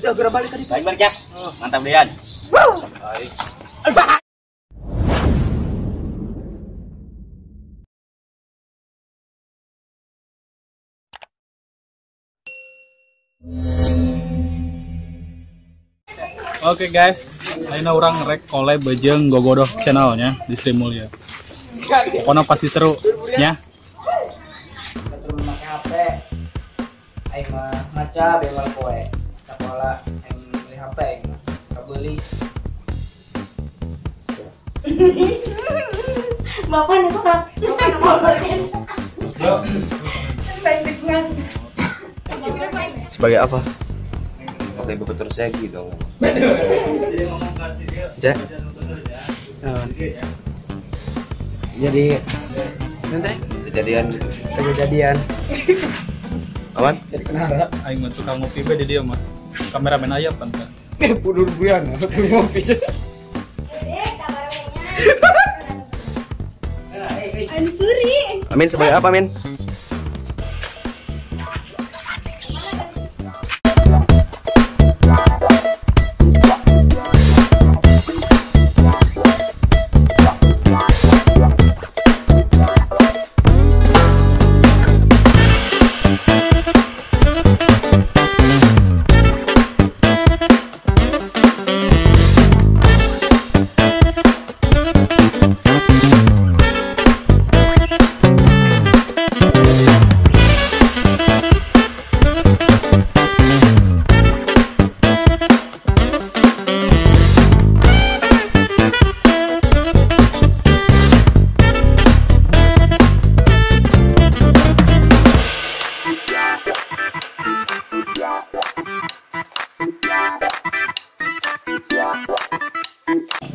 Segera balik tadi. Balik balik ya. Mantap Dean. Baik. Oke guys, ayeuna urang rek collab jeung Gogodoh channelnya di Sri Mulia. Pokoknya pasti seru nya. Batur make HP. Aing mah maca bemal poe. Sekolah aing beli HP aing mah. Kabeli. Bapak nih surat. Sebagai apa? Sebagai bebetur segi dong. Cek. Jadi nanti kejadian. Kejadian. Aman? Jadi kenara. Aing mah tukang ngopi bae di dieu mah. Kameramen aya pan kan. Pudur bulan tukang ngopi. Amin sebagai apa, Amin?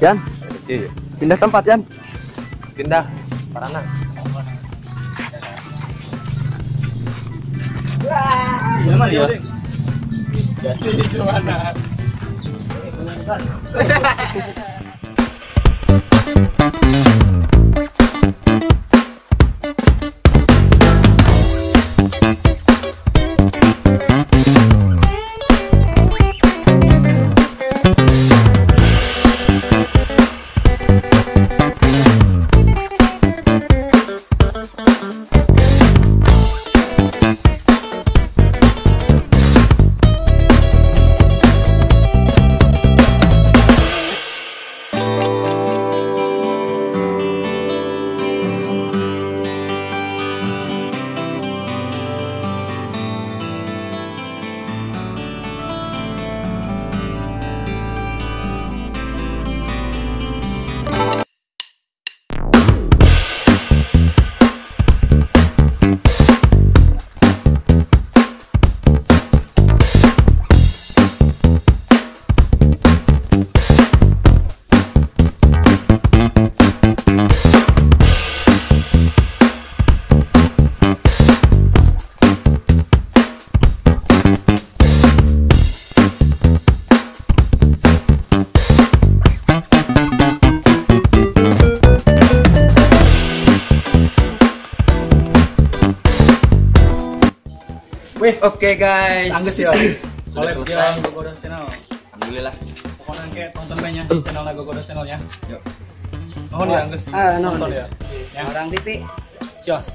Yan, pindah tempat Yan. Pindah Paranas. Wah, ya? Jadi mana? Wih, oke guys. Angges ya. Collab jeung Gogodoh channel. Alhamdulillah. Pokoknya kayak tonton banyak di channel Gogodoh channelnya. Yuk. Nuhun ya Angges. Nonton ya. Orang TV. Jos.